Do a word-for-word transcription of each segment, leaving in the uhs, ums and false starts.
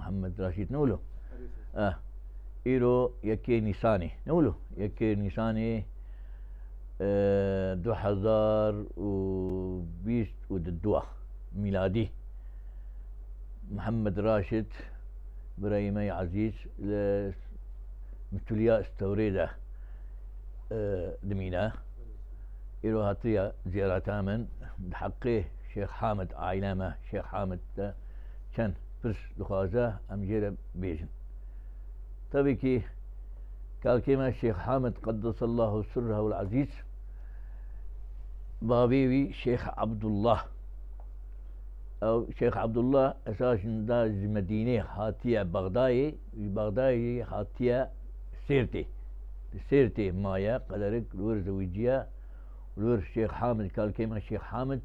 Mihemed Raşîd, ne wilo? Eh, îro yekê Nîsanê, ne wilo? Yekê Nîsanê, e, du hezar û bîst û du mîladî. Mihemed Raşîd, birayê me yê ezîz, li Mitûliya Stewrê de, e, dimîne. Îro hatiye ziyareta min, di heqê Şêx Hamid, aîle me, Şêx Hamid de çend pirs dixwaze em jê re bêjin. Tabii ki kalkê me Şêx Hamid, qeddesallahu sirrehul ezîz, bavê wî Şêx Abdullah. Ew Şêx Abdullah esasında ji Medînê hatiye Bexdayê, ji Bexdayê hatiye Sêrtê. Li Sêrtê maye, qederek li wir zewiciye, li wir Şêx Hamid, kalkê me Şêx Hamid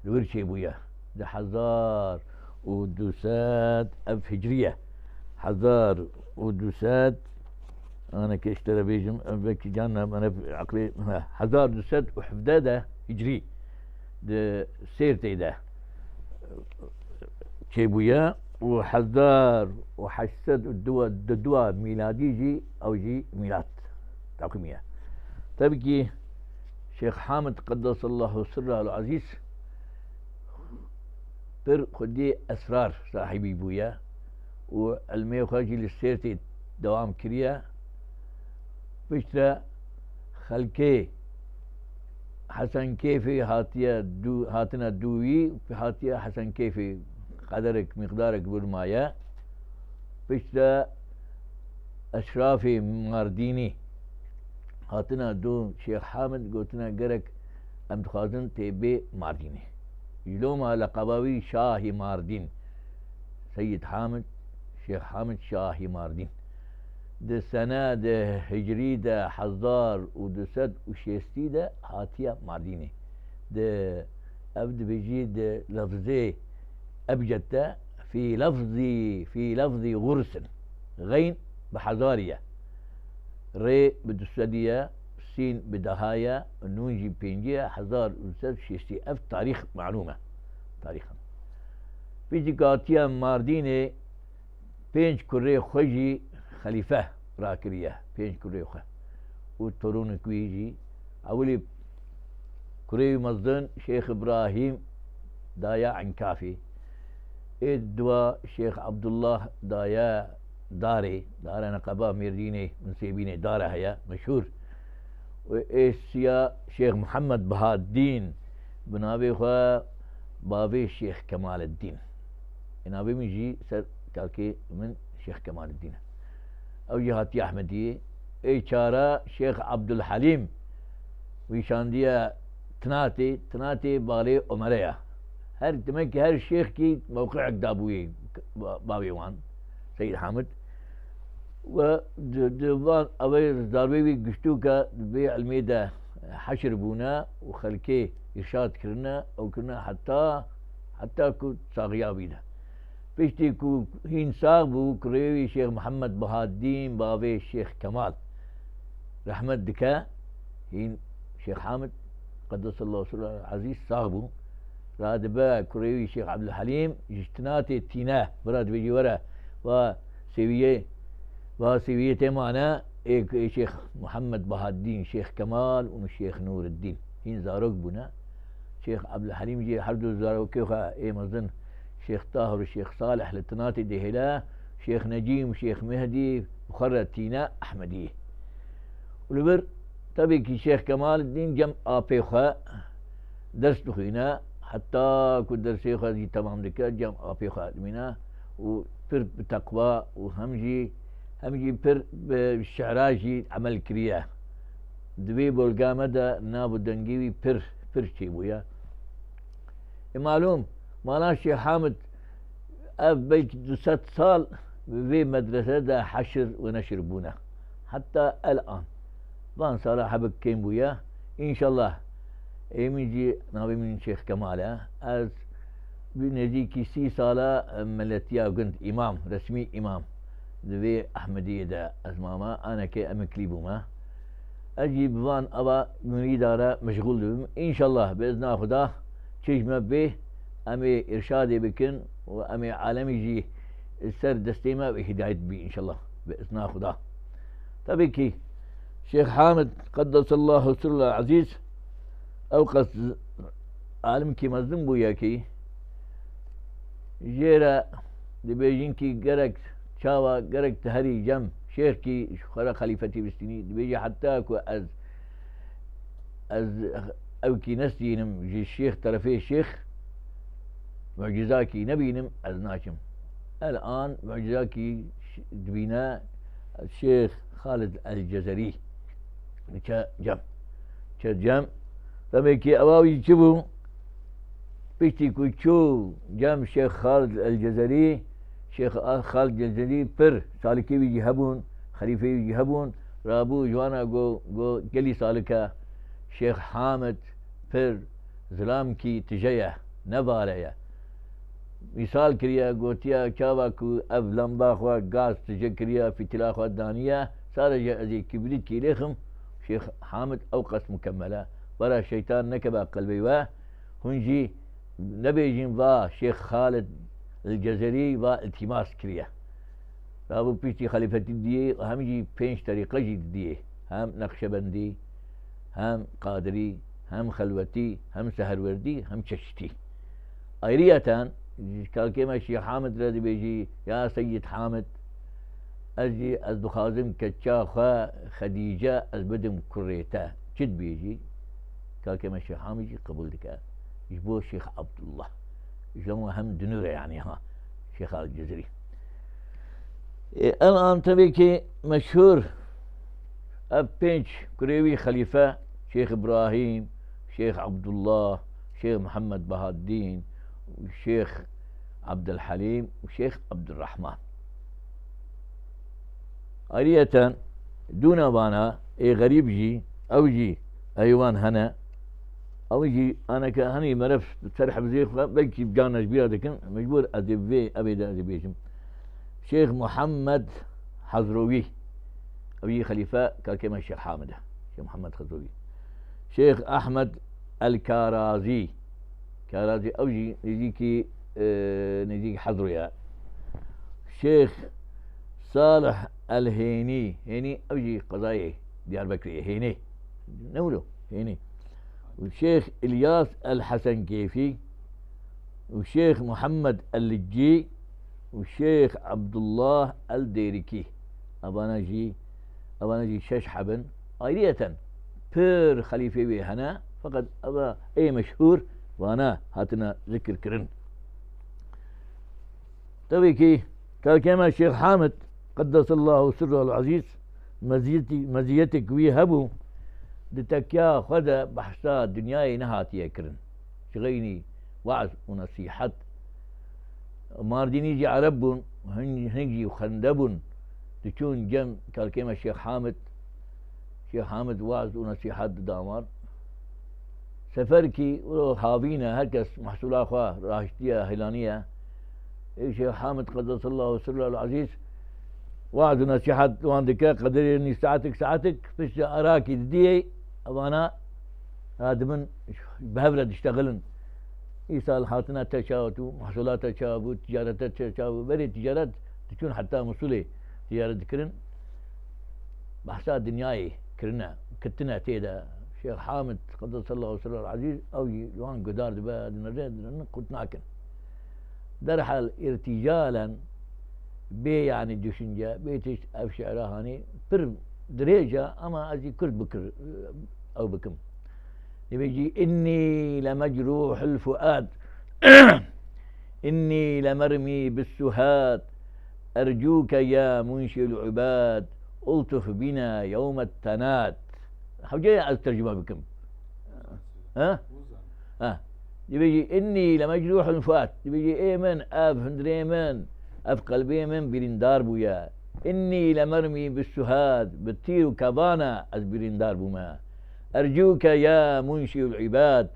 li wir çêbûye. Di hezar û du sed, ev hicrî ye. Hezar û du sed, aneke ji te re bêjim, ev belkî can me, me ne eqlê, he, hezar du sed û hevdeh de hicrî di Sêrtê de çêbûye û hezar û heşt sed û du mîladî jî ew jî mîlad teqwîmiye. Tabii ki Şêx Hamid qeddesallahu sirrehul ezîz pir xwedî esrar sahibî bûye û ilmê xwe jî li Sêrtê dewam kiriye. Piştre xelkê Hesen Kêfê hatiye dû-, hatine dû wî, hatiye Hesen Kêfê qederek, miqdarek wir maye. Piştre eşrafê Mardînî hatine dû Şêx Hamid, gotine gerek em dixwazin tê bê Mardînê. Ji loma leqeba wî Şahî Mardîn, Seyyid Hamid, Şêx Hamid Şahî Mardîn. Di sene di hicrî de hezar û du sed û şêstî de hatiye Mardînê. Di ev dibêjî di lefzê ebced de fî lefzî, fî lefzî xursin. Xeyn bi hezarî ye. Rê bi du sedî ye, sîn bi deha ye, nûn jî pêncî ye, hezar û du sed û şêstî. Ev tarîx malûm e. Tarîx e. Piştî ku hatiye Mardînê, pênc kurê xwe jî xelîfe rakiriye, pênc kurê xwe û torûnik wî jî. Ewilî kurê wî mezin Şêx Îbrahîm daye Enkafî. Ê dua Şêx Abdullah daye Darê, Dare Neqeba Mêrdînê, min Sêbînê dare heye, meşhûr. Û ê siya Şêx Mihemed Bahaddîn, bi navê xwe bavê Şêx Kemaleddîn. Ê navê min jî ser kalkê min Şêx Kemaleddîn e. Ew jî hatiye Ehmediyê. Ê çara Şêx Abdulhelîm, wî şandiye Tinatê, Tinatê balê Omere ya. Her, demek ki her şêxkî mewqeek dabûyê ba-, bavê wan, Seyîd Hamid. Ve di, di van, ev ê darbê wî giştû ke di vê ilmê de heşir bûne û xelkê îrşad kirine, ew kirine heta, heta ku saxiya wî de. Piştî ku hîn sax bû, kurê wî Şêx Mihemed Bahaddîn, bavê Şêx Kemal, rehmet dike, hîn Şêx Hamid, qeddesallahu sirrehul ezîz, sax bû. Radibe kurê wî Şêx Ebdulhelîm, ji Tinatê tîne, bira dibêjî were, va Sêwiyê, va Sêwiyê tê mane, ê, ê Şêx Mihemed Bahaddîn, Şêx Kemal û Şêx Nûreddîn. Hîn zarok bûne. Şêx Ebdulhelîm jî her du zarokê xwe ê mezin Şêx Tahir û Şêx Salih li Tinatê dihêle, Şêx Necîm û Şêx Mehdî bi xwe re tîne Ehmediyê. Û li vir, tebî kî Şêx Kemaleddîn cem apê xwe ders dixwîne, heta ku dersê xwe jî temam dike, cem apê xwe dimîne û pir bi teqwa û hem jî, hem jî pir bi şi'ra jî emel kiriye. Di vê bolga me de nav û dengê wî pir, pir çêbûye. E, malûm, mala Şêx Hamid ev belkî du sed sal vê medrese de heşir û neşir bûne. Heta el-an. Van sala hebik kêm bûye. Înşallah, ê min jî navê min Şêx Kemal e. Ez bi nêzîkî sî sala miletiya gund, îmam, resmî îmam di vê Ehmediyê de ez mame. Aneke emiklî bûme. Ez jî bi van ava murîda re meşgûl dibim. Înşallah, bi izna Xuda, çi ji me bê, em ê îrşadê bikin û em ê alemî jî ser destê me ve hidayet bî înşallah. Bi izna Xuda. Tabii ki Şeyh Hamid Qeddesallahu Sirruhu Aziz ew qas alimkî mezin bûye ki jê re dibêjin ki gerek çawa, gerek tu herî cem şêxkî ji xwe re xelîfetî bistînî. Dibêje heta ku ez, ez ewkî nestînim ji şêx terefê şêx, mucizakî nebînim, ez naçim. El an mucizakî dibîne Şêx Xalid El Cezerî. Diçe cem. Çe cem. Demekî ewa wî çi bû? Piştî ku çû cem Şêx Xalid El Cezerî, Şêx A-, Xalid Cezerî pir salikê wî jî hebûn, xelîfeyê wî jî hebûn, rabû ji wana got, got, gelî salik e, Şêx Hamid pir zilamkî tije ye, ne vare ye. Mîsal kiriye, gotiye, çawa ku ev lamba xwe gaz tije kiriye, fîtila xwe daniye, sadece ez ê kibrîtkî lêxim, Şêx Hamid ew qas mukemmel e. Were şeytan nekeve qelbê we, hûn jî nebêjin va Şêx Xalid El Cezerî va iltîmas kiriye. Rabû piştî xelîfetî didiyê, hem jî pênc terîqe jî didiyê. Hem Neqşebendî, hem Qadirî, hem Xelwetî, hem Seherwerdî, hem Çeşitî. Ayriyeten, ji kalkê me Şêx Hamid re dibêjî, ya Seyyid Hamid, ez jî, ez dixwazim keça xwe Xedîce ez bidim kurê te. Çi dibêjî? Kalkê me Şêx Hamid jî qebûl dike. Ji bo Şêx Abdullah. Ji wan hem dinûre yani ha. Şêx Al Cizrî. E, el an tabii ki meşhur ev pênc kurê wî xelîfe, Şêx Îbrahîm, Şêx Abdullah, Şêx Mihemed Bahaddîn, Şêx Abdulhelîm û Şêx Abdurrahman. Ayriyeten dûna vana ê xerîb jî, ew jî heywan hene. Ew jî aneke henî meref ser hibzê xwe belkî bi can ji bîra dikin, mecbûr ez ê vê evê de ez ê bêjim. Şêx Muhammed Hazrowî, ew jî xelîfe kalkê me Şêx Hamid e. Şêx Muhammed Hazrowî. Şêx Ahmed El Karazî. Karazî ew jî nêzîkî, e, nêzîkî Hazro ye. Şêx Salih El Hênî. Hênî ew jî qezayê Diyarbekirê ye. Hênê. Ne wilo? Hênê. Û Şêx İlyas El Hesen Kêfî û Şêx Muhammed El Liccî û Şêx Abdullah El Dêrikî. Evana jî, evana jî şeş heb in. Ayriyeten pir xelîfê wê hene, feqet eva ê meşhûr vana hatine zikir kirin. Tabii ki, kalkê me Şêx Hamid, Qeddesallahu Sirruhul Aziz, meziyetî-, meziyetek wî hebû, di tekiya xwe de behsa dinyayê nehatiye kirin. Ji xeynî weaz û nesîhet. Mardînî jî Ereb bûn, hin-, hinek jî xwende bûn. Diçûn cem kalkê me Şêx Hamid, Şêx Hamid weaz û nesîhet dida wan. Seferkî wilo havîn e, her kes mehsûla xwe rahiştiye, hilaniye. Ê Şêx Hamid Qeddesallahu Sirruhul Aziz weaz û nesîhet wan dike, qedirê nîv saetik, saetik, piştî arakî didiyê, evana radibin bi hev re diştexilin. Îsal hatine te çawa bû, mehsûla te çawa bû, ticarete te çawa bû. Berê ticaret diçûn heta Musulê ticaret dikirin. Behsa dinyayê kirine, kitine tê de. Şêx Hamid Qeddesallahu Sirruhul Aziz ew jî li wan guhdar dibe, dinere, dinere, qut nakin. Derhal îrtîcalen bê, yanî, düşünce, bê tişt, ev şi'ra hanî pir dirêj e, ama ez jî kurt bikir, ew bikim. Dibêjî, "Innî lemecrûhul fuad, innî lemermî bis suhad, ercûke ya munşil ubad, ultuf bîna yewmet tenad." Hewce ye ez tercüme bikim. Ha? Ha. Dibêjî, "Innî lemecrûhul fuad." Dibêjî, "Ê min, ev hundirê min, ev qelbê min birîndar bûye. Innî lemermî bis suhad, bi tîr û kevana ez birîndar bûme. Ercûke ya munşîul îbad,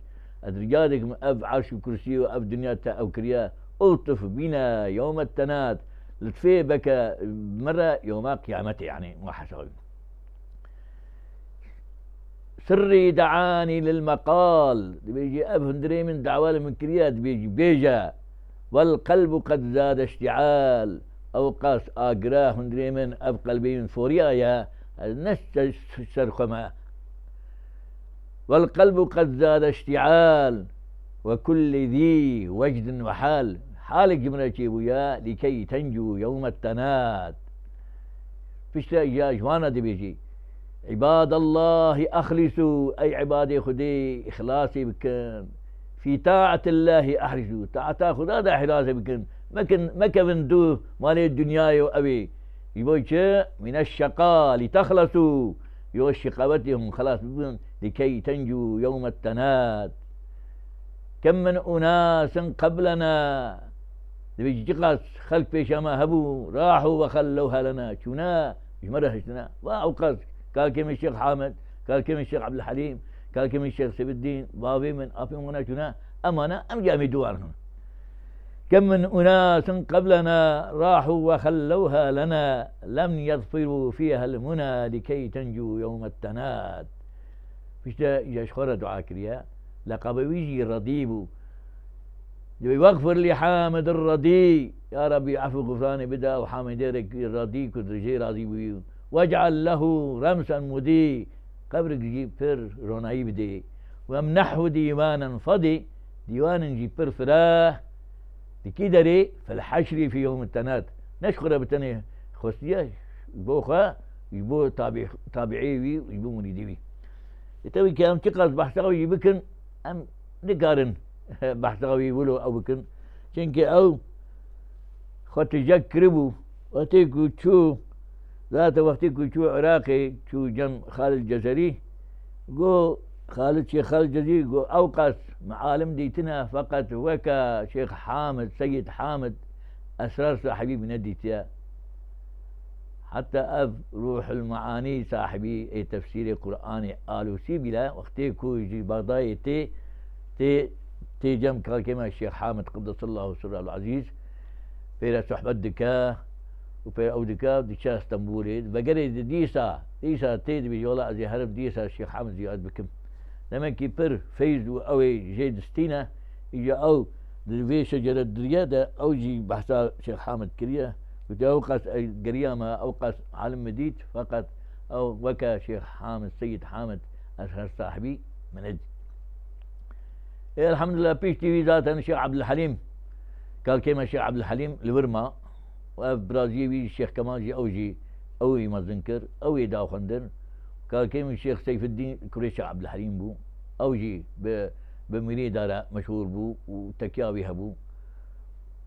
ez rica dikim ev erş û kursî û ev dinya te ew kiriye. Ultuf bîna yewmet tenad, lutfê bike min re yewma qiyametê, yanî muhesabê." Sirrî de'anî lil meqal. Dibêjî, ev hundirê min dawa li min kiriye, dibêjî, bêje. والقلب قد زاد اشتعال. Ew qas agira hundirê min, ev qelbê min foriyaye, ez ne ser, ser xwe me. والقلب قد زاد اشتعال وكل ذي وجد وحال. Halek ji min re çêbûye, لكي تنجو يوم التناد. Piştre ya ji wan re dibêjî, عباد الله أخلصوا, ey ibadê Xwedê, îxlasê bikin. في طاعة الله احرصوا, taeta Xweda de îxlasê bikin. Mekin, mekevin du malê dinyayê û ew ê. Ji bo çi? من الشقاء لتخلصوا, ji bo şiqawetê hûn xelas bibin. لكي تنجو يوم التناد. كم من أناس قبلنا, dibê çiqas xelk pêşa me hebû, راحوا وخلوها لنا, çûne, ji me re hiştine. Va ew qas, kalkê min Şêx Hamed, kalkê min Şêx Ebdulhelîm, kalkê min Şêx Seyfeddîn, bavê min, apê min wana çûne, emane, em jî em ê duwan hin. كم من أناس قبلنا راحوا وخلوها لنا لم يظفروا فيها المنى لكي تنجو يوم التناد. Piştre ji xwe re dua kiriye. Leqabê wî jî Redî bû. Dibê, واغفر لحامد الردي. Ya Rebî, efû gufranê bide ew Hamidê re ku Redî ku ji jê razî bûyî. واجعل له رمسا مدي. Qebrik jî pir ronayî bidê. وامنحه ديوانا فضي. Dîwanên jî pir fireh. Di kî derê? في الحشر في يوم التناد. Ne ji xwe re bi tenê xwestiye, ji bo xwe, ji bo tabî-, tabîê wî, ji bo murîdê wî. Ê, tevî ke em çiqas behsa wî jî bikin, em nikarin behsa wî wilo ew bikin. Çimkî ew xwe tijek kiribû. Wextê ku çû, zaten wextê ku çû Iraqê, çû cem Xalid Cezerî, got, Xalid, Şêx Xalid Cezerî got, ew qas min alim dîtine, feqet weke Şêx Hamid, Seyyid Hamid, Esrar sahibî min nedîtiye. Heta ev Ruhul Maanî sahibî ê tefsîrê Qur'anê Alusî bile, wextê ku ji Bexdayê tê, tê, tê cem kalkê me Şêx Hamid Qeddesallahu Sirrahul Azîz, pê re sohbet dike û pê ew dike, diçe Stenbolê. Vegerê di dîsa, dîsa tê dibêje, wela ez ê herim dîsa Şêx Hamid ziyaret bikim. Demekî pir feyz û ew ê jê distîne, îja ew di vê şecere diriye de ew jî behsa Şêx Hamid kiriye. Gotiye, ew qas geriyame, ew qas alim min dît, feqet ew weke Şêx Hamid, Seyyid Hamid, ez her sahibî min nedît. Ê, elhamdulillah, piştî wî zaten Şêx Ebdulhelîm, kalkê me Şêx Ebdulhelîm li vir ma. Û ev biraziyê wî Şêx Kemal jî, ew jî, ew ê mezin kir, ew ê da xwendin. Kalkê min Şêx Seyfeddîn kurê Şêx Ebdulhelîm bû. Ew jî bi, bi murîda re meşhûr bû û tekiya wî hebû.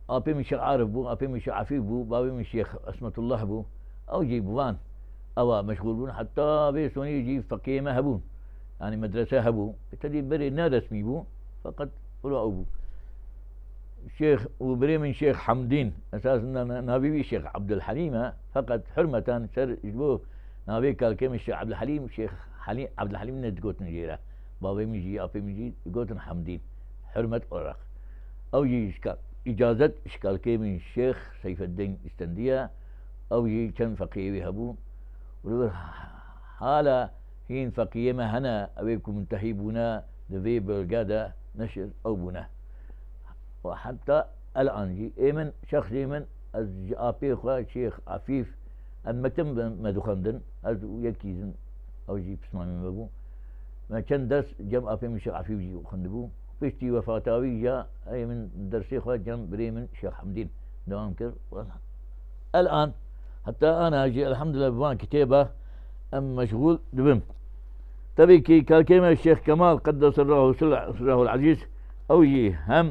Apê min Şêx Arif bû, apê min Şêx Efîf bû, bavê min Şêx Esmetullah bû. Ew jî bi van ewa meşgûl bûn. Heta vê sonî jî feqiyê me hebûn. Yanî medrese hebû. Te dî berê ne resmî bû. Feqet wilo ew bû. Şêx û birê min Şêx Hemdîn. Esasında na-, navê wî Şêx Ebdulhelîm e. Feqet hurmeten ser ji bo navê kalkê min Şêx Ebdulhelîm, Şêx Helî-, Ebdulhelîm nedigotin jê re. Bavê min jî, apê min jî digotin Hemdîn. Hurmet olarak. Ew jî ji ka-, îcazet ji kalkê min Şêx Seyfeddîn istendiye. Ew jî çend feqiyê wî hebû. Û li vir hala hîn feqiyê me hene, ew ê ku muntehî bûne di vê bölge de neşir ew bûne. Û heta elan jî ê min, şexsê min, ez ji apê xwe Şêx Efîf, em mekteb me dixwendin, ez û yekî din, ew jî pismamî me bû. Me çend ders cem apê min Şêx Efîf jî xwendibû. Piştî wefata wî ya ê min dersê xwe cem birê min Şêx Hemdîn dewam kir. Elan, heta ana jî elhamdulillah bi van kitêba em meşgûl dibin. Tevî kî kalkê me Şêx Kemal Qeddesallahu sirrahul Azîz, ew jî hem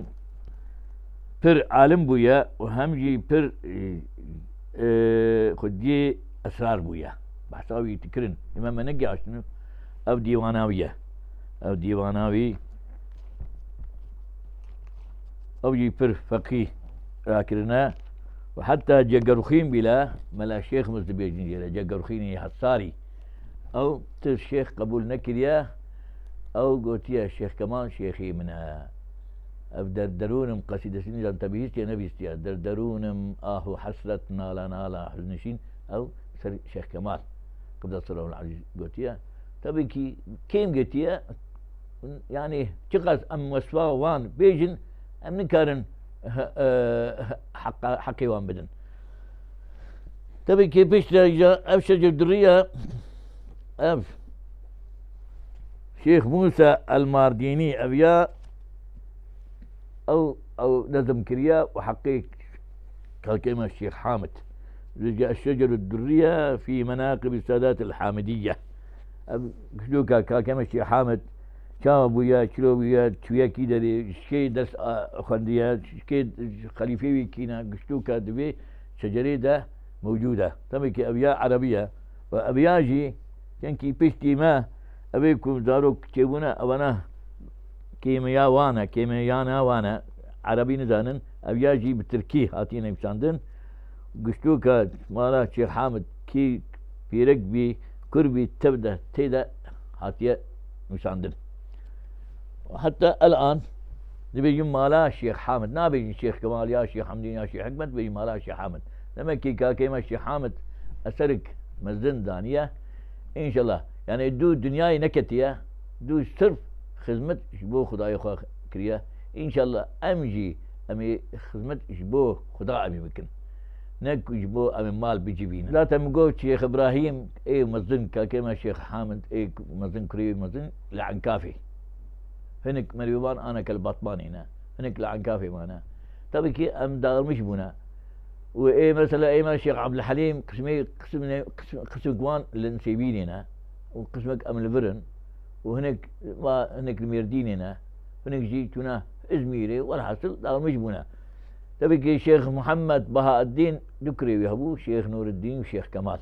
pir alim bûye û hem jî pir, e, e, xwediyê esrar bûye. Behsa wî dikirin. Ê me, me negihaştin. Ev dîwana wî ye. Ev dîwana wî. Ew jî pir feqî rakirine. Û heta Cegerxîn bîle, Mela Şêx Muz dibêjin jê re, Cegerxînê Hesarî. Ew ti şêx qebûl nekiriye. Ew gotiye, Şêx Kemal şêxê min e. Ev derderûnim qesîdesî nîzan te bihîstiye nebihîstiye. Derderûnim ah û hesret, nala nala huznişîn. Ew ser Şêx Kemal Qeddesallahu Azîz gotiye. Tevî kî kêm gotiye. Yanî çiqas em wesfa wan bêjin, em nikarin he-, e, heqa-, heqê wan bidin. Tabii ki piştre ja ev şecer durriye, ev Şêx Musa El Mardînî ev ya, ew, ew nezm kiriye û heqê kakê me Şêx Hamid. Dibêje Eşşeceru Durriye fî Menaqib Sadat El Hamidiyye. Ev kişloka kakê me Şêx Hamid çawa bûye, çilo bûye, çûye kî derê, ji kê ders a, xwendiye, ji kê xelîfê wî kî ne, kişloka di vê şecerê de mewcûd e. Tabii ki ev ya Erebî ye. Ve ev ya jî, çenkî piştî me, ev ê ku zarok çêbûne, ewana kêmeya wan e, kêmeyana wan e, Erebî nizanin, ev ya jî bi Tirkî hatiye nivîsandin. Giştoka mala Şêx Hamid kî pîrek bî, kur bî, tev de, tê de hatiye nivîsandin. Heta elan dibêjin mala Şêx Hamid. Nabêjin Şêx Kemal ya Şêx Hamdîn ya Şêx Hikmet, dibêjin mala Şêx Hamid. Demek ki kakê me Şêx Hamid eserik mezin daniye. Înşallah. Yani dû dinyayê neketiye, dû sirf xizmet ji bo Xwedayê xwe kiriye. Înşallah em jî em ê xizmet ji bo Xweda em ê bikin. Ne ku ji bo em ê mal bicivînin. Zaten min got Şêx Îbrahîm ê mezin, kakê me Şêx Hamid ê mezin, kurê wî mezin li Enkafê. Hinek merivê wan aneke li Batmanê ne. Hinek li Enkafê mane. Tabii ki em dağılmış bûne. Û ê mesela ê me Şêx Abdulhelîm qismê, qismê, qism-, qismek wan li Nisêbînê ne. Û qismek em li vir in. Û hinek, va hinek li Mêrdînê ne. Hinek jî çûne Îzmîrê, welhasil dağılmış bûne. Tabii ki Şêx Muhammed Bahaeddîn du kurê wî hebû, Şêx Nûreddîn û Şêx Kemal.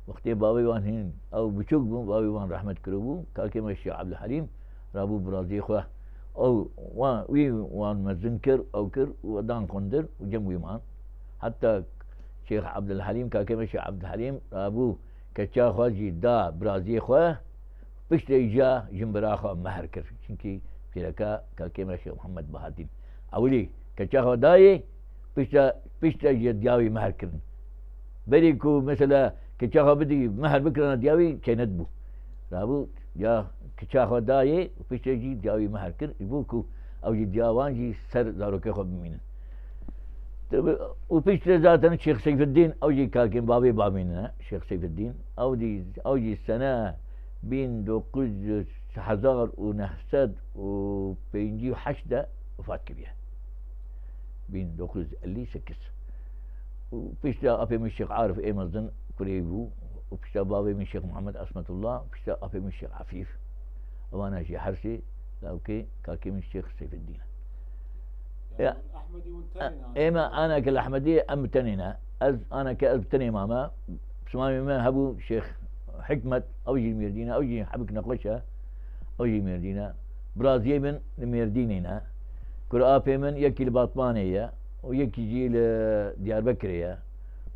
Wextê bavê wan hîn ew biçûk bûn, bavê wan rehmet kiribû, kakê me Şêx Ebdulhelîm rabû biraziyê xwe. Ew wan, wî wan mezin kir, ew kir û dan xwendin û cem wî man. Heta Şêx Ebdulhelîm, kakê me Şêx Ebdulhelîm rabû keça xwe jî da biraziyê xwe, piştre îja jinbira xwe mehr kir. Çimkî pîreka kakê me Şêx Muhammed Bahaeddîn. Ewilî keça xwe dayê, piştre, piştre ji diya wî mehr kirin. Berî ku mesela keça xwe bidî mehr bikirana diya wî çênedibû. Rabû ya keça xwe dayê û piştre jî diya wî mehr kir. Ji bo ku ew jî diya wan jî ser zarokê xwe bimînin. Tabi, û piştre zaten Şêx Seyfeddîn, ew jî kakên bavê bavê ne, Şêx Seyfeddîn. Ew dî, ew jî sene bin dokuz yüz, hezar û neh sed û pêncî û heşt de wefat kiriye. Bin dokuz yüz elli sekiz. Û piştre apê min Şêx Arif ê mezin kurê bû. Û piştre bavê min Şêx Muhammed Esmetullah, û piştre apê min Şêx Afîf. Ewana jî her sê lawkê kakê min Şêx Seyfeddîn e. Ya. Ê me aneke li Ehmediyê em bi tenê ne. Ez aneke ez bi tenê mame. Pismamê me hebû Şêx Hikmet, ew jî Mêrdîn e, ew jî hebik nexweş e. Ew jî Mêrdîn e. Biraziyê min li Mêrdînê ne. Kur apê min yekî li Batmanê ye û yekî jî li Diyarbekirê ye.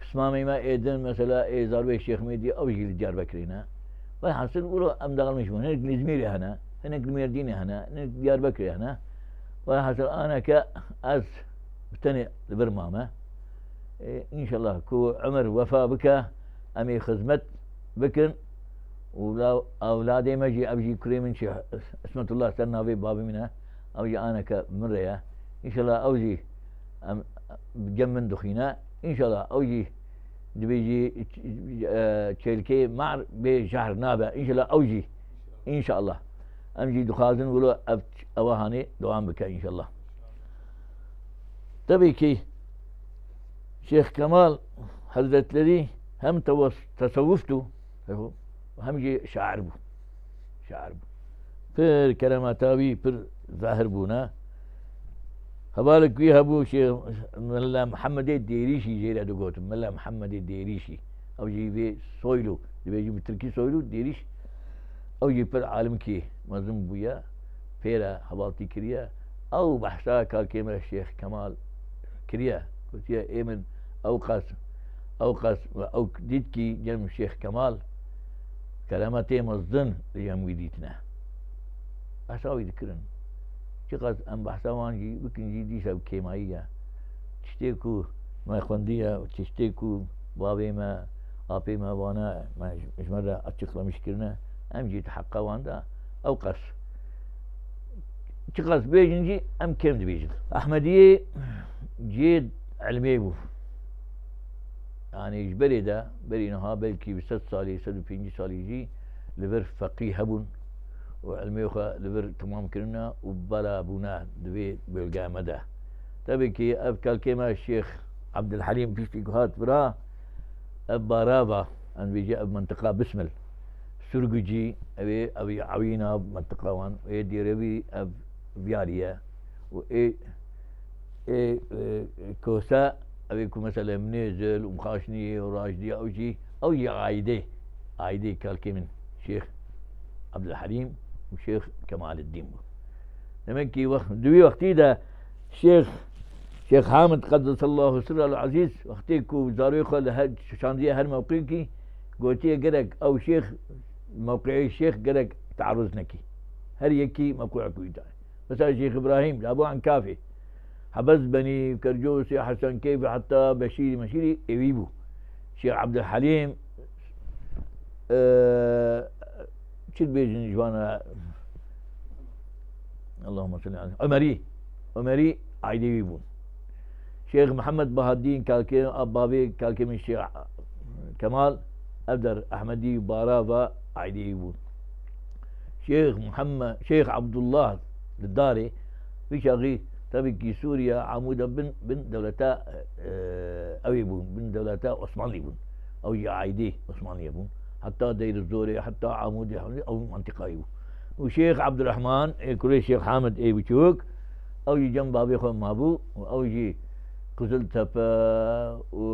Pismamê me ê din, mesela ê Zarwê Şêx Mêdî, ew jî li Diyarbekirê ne. Welhasil wilo em dağılmış bûn. Hinek li Îzmîrê hene, hinek li Mêrdînê hene, hinek li Diyarbekirê hene. Welhasil aneke ez bi tenê li vir mame. Ê, înşallah ku Ömer wefa bike, em ê xizmet bikin. Û la, ewladê me jî, ev jî kurê min çi Ismetullah ser navê bavê min e. Ew jî aneke min re ye. Înşallah ew jî em, cem min dixwîne. Înşallah ew jî dibêjî, e, çêlkê mar bê jehr nabe. Înşallah ew jî. Înşallah. Em jî dixwazin wilo ev, ewa hanê dewam bike înşallah. Tabii ki Şêx Kemal Hezretlerî hem tewas-, tesewuf bû, hem jî şair bû. Şair bû. Pir keremeta wî pir zahir bûne. Hevalek wî hebû, Şêx Mela Mihemedê Dêrîşî jê re digotin. Mela Mihemedê Dêrîşî. Ew jî vê soylu, dibêjin bi tirkî soylu, Dêrîş. Ew jî pir alimkî mezin bûye. Pê re hevaltî kiriye. Ew behsa kakê me Şêx Kemal kiriye. Gotiye, ê min ew qas, ew qas ve ew dîtkî cem Şêx Kemal kerametê mezin li cem wî dîtine. Behsa wî dikirin. Çiqas em behsa wan jî bikin jî dîsa bi kêmayî ye. Tiştê ku me xwendiye, tiştê ku bavê me, apê me vane, me ji, ji me re açıklamış kirine, em jî di heqa wan de ew qas Çiqas bêjin jî em kêm dibêjin. Ehmediyê cihê ilmê bû. Yanî ji berê de, berî niha belkî bi sed salî, sed û pêncî salî jî li vir feqî hebûn û ilmê xwe li vir temam kirine û bela bûne di vê bölgeya me de. Tabii ki ev kalkê me Şêx Ebdilhelîm piştî ku hat vira, ev barava, em dibêje ev mintiqa Bismil. Surgucî, ev ê, ev ê ewîna mintiqa wan, ê dêrevî ev viyarî ye. Û ê, ê, e, Kose, ev ê ku mesela Minêzil û Mixaşniyê û Rajdî, ew jî, ew jî aîdê, aîdê kalkê min Şêx Ebdilhelîm û Şêx Kemaleddîn bû. Demek ki wext, di wî wextî de Şêx, Şêx Hamid Qeddesallahu sirrehul aziz, wextê ku zarokê xwe li her, şandiye her mewqiyekî, gotiye gerek ew şêx, mewqiyê şêx gerek tearuz nekî. Her yekî mewqiyek wî daye. Mesela Şêx Îbrahîm, li Ebû Enkafê, Hebez Benî, Kercosê, Hesen Keyfî, heta Beşîrî Meşîrî êwî bû. Şêx Ebdulhelîm, e, çi dibêjin ji wan re? Allahümme salli ala Ömerî. Ömerî aîdê wî bûn. Şêx Mihemed Bahaddîn, kalkê, bavê kalkê min Şêx Kemal, ev der Ehmedî Barava aîdê wî bûn. Şêx Muhammed, Şêx Abdullah li Darê, vî çaxî tabii ki Sûriye, Amûda bin, bin dewleta, e, ew ê bûn, bin dewleta Osmanlî bûn. Ew jî aîdê Osmanliyê bûn. Heta Deyr Zorê, heta Amûdê, ew mintîqayê bû. Û Şêx Abdurrahman, ê kurê Şêx Hamid ê biçûk, ew jî cem bavê xwe mabû û ew jî Qiziltepe û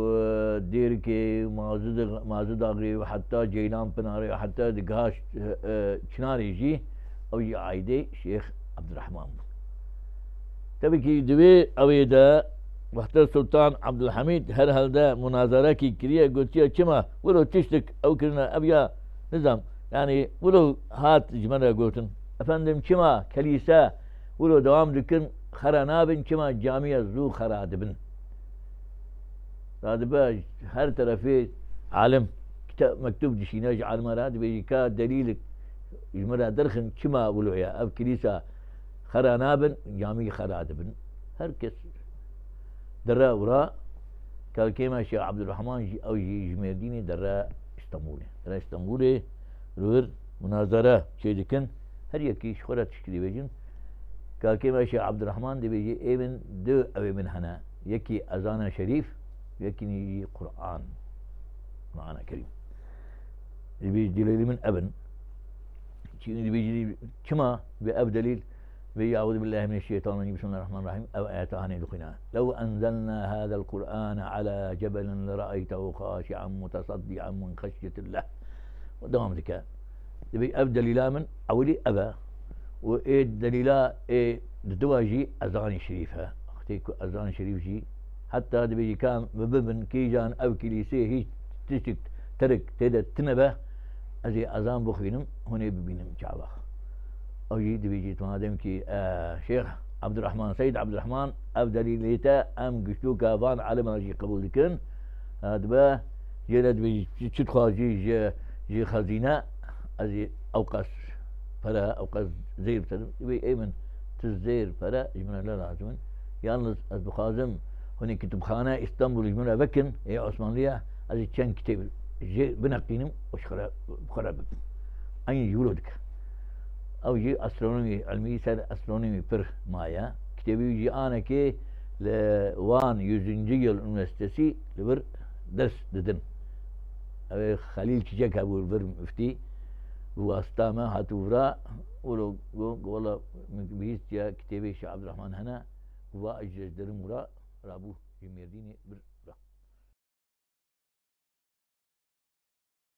Dêrikê, Mazid-, Mazidaxê û heta Ceylan Pinarê û heta digihaşt, e, Çinarê jî, ew jî aîdê Şêx Abdurrahman bû. Tabii ki di wê ewê de wexta Sultan Abdulhamid her helde munazarekî kiriye, gotiye, çima wilo tiştik ew kirine, ev ya nizam, yani wilo hat ji me re gotin. Efendim, çima kelîse wilo dewam dikin, xera nabin, çima camiye zû xera dibin? Radibe her terefê alim, kita-, mektub dişîne ji alima re, dibêjî ka delîlik ji min re derxin, çima wilo ye? Ev kilîsa xera nabin, camî xera dibin. Her kes dere û ra, kalkê me Şêx Abdurrahman jî, ew jî ji Mêrdînê dere Îstanbulê. Dere Îstanbulê, li wir munazere çê dikin. Her yekî ji xwe re tiştî dibêjin. Kalkê me Şêx Abdurrahman dibêjî, ê min du evê min hene. Yekî ezana şerîf, yekî jî Qur'an. Qur'ana Kerîm. Dibêjî, delîlê min ev in. Çi-, dibêjî, çima bi ev delîl? Ve Euzu billahi mineşşeytanirracim. Bismillahirrahmanirrahim. Ev ayeta hanê dixwîne. Lew enzelna hadal Qur'ane ala cebelin lera'eytehu haşi'an mutasaddi'an min haşyetillah. Dewam dike. Dibê ev delîla min ewilî ev e. Û ê delîla ê diduwa jî ezanê şerîf e. Wextê ku ezanê şerîf jî heta dibêjî ka min bibin kîjan ev kilîsê hîç tiştik terik tê de tine be, ez ê ezan bixwînim, hûn ê bibînin çawa. Ew jî dibêjî, madem ki, e, Şêx Abdurrahman, Seyyid Abdurrahman, ev delîlê te em giştûka van aliman jî qebûl dikin. E, dibe, jê re dibêjî, çi, çi dixwazî ji, ji xezîne, ez ê ewqas pere, ewqas zêr bisedim. Dibê, ê min, tu zêr pere ji min re ne lazim in. Yalnız ez dixwazim hûn ê kitûbxane Îstanbul ji min re vekin, ê Osmanliye, ez ê çend kitêb jê bineqînim û ji xwe re, bi xwe re bibim. Eynî ji wilo dike. Ew jî astronomî, ilmî ser astronomî pir maye. Kitêbê wî jî anekê li Wan Yüzüncü Yıl Üniversitesi li vir ders didin. Ew ê Xelîl Çiçek hebû li vir miftî. Bi wasita me hatibû vira, wilo got, wela min bihîstiye kitêbê Şêx Abdurrahman hene, va ez ji derin wira rabû ji Mêrdînê bir vira.